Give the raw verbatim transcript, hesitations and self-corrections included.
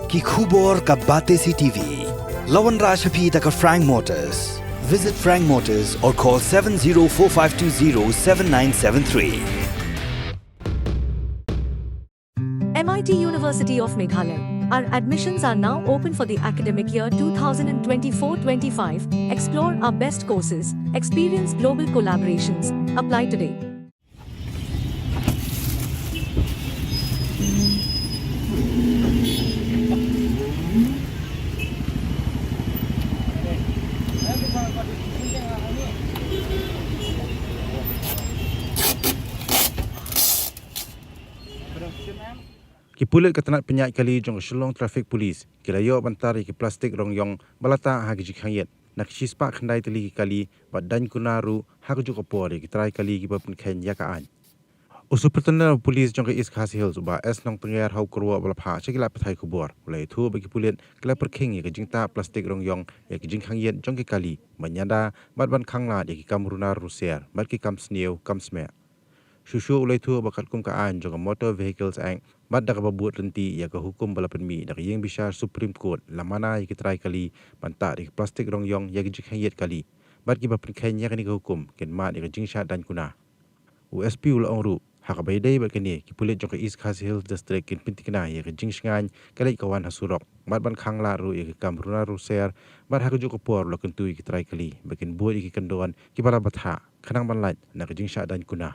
Ki khubor ka Batesi TV. La wanrah sha phi da ka Frank Motors. Visit Frank Motors or call seven zero four five two zero seven nine seven three. M I T University of Meghalaya. Our admissions are now open for the academic year two thousand twenty-four twenty-five. Explore our best courses, experience global collaborations. Apply today. Ki pulit ka tnat pynïaid kali jong ka Shillong Traffic Police ki la ïoh ban tar ïa ki plastik rong ïong ba la tah ha ki jingkhang ïit na ki shispah khyndai tylli ki kali bad daiñ kuna ruh ha kajuh ka por ïa ki trai kali kiba pynkheiñ ïa ka aiñ. U Superintendent of Police jong ka East Khasi Hills, u Bah S Nongtyngiar, ha u kyrwoh ba la phah sha ki lad pathai khubor, u la ïathuh ba ki pulit ki la pyrkhing ïa ka jingtah plastik rong ïong ïa ki jingkhang ïit jong ki kali ban ïada bad ban khanglad ïa ki kam runar rusiar bad ki kam sniew kam smeh. Shuh shuh u la ïathuh ba katkum ka aiñ jong ka Motor Vehicles Act bad da kaba bud lynti ïa ka hukum ba la pynmih da ka ïingbishar Supreme Court, la mana ïa ki trai kali ban tah da ki plastik rong ïong ïa ki jingkhang ïit kali, bad kiba pynkheiñ ïa kane ka hukum kin mad ïa ka jingshah daiñ kuna. U S P u la ong ruh, ha kaba ïadei bad kane, ki pulit jong ka East Khasi Hills District kin pynthikna ïa ka jingshngaiñ ka leit ka wan ha surok bad ban khanglad ruh ïa ki kam runar rusiar, bad ha kajuh ka por u la kyntu ïa ki trai kali ba kin bud ïa ki kyndon kiba la bthah khnang ban lait na ka jingshah daiñ kuna.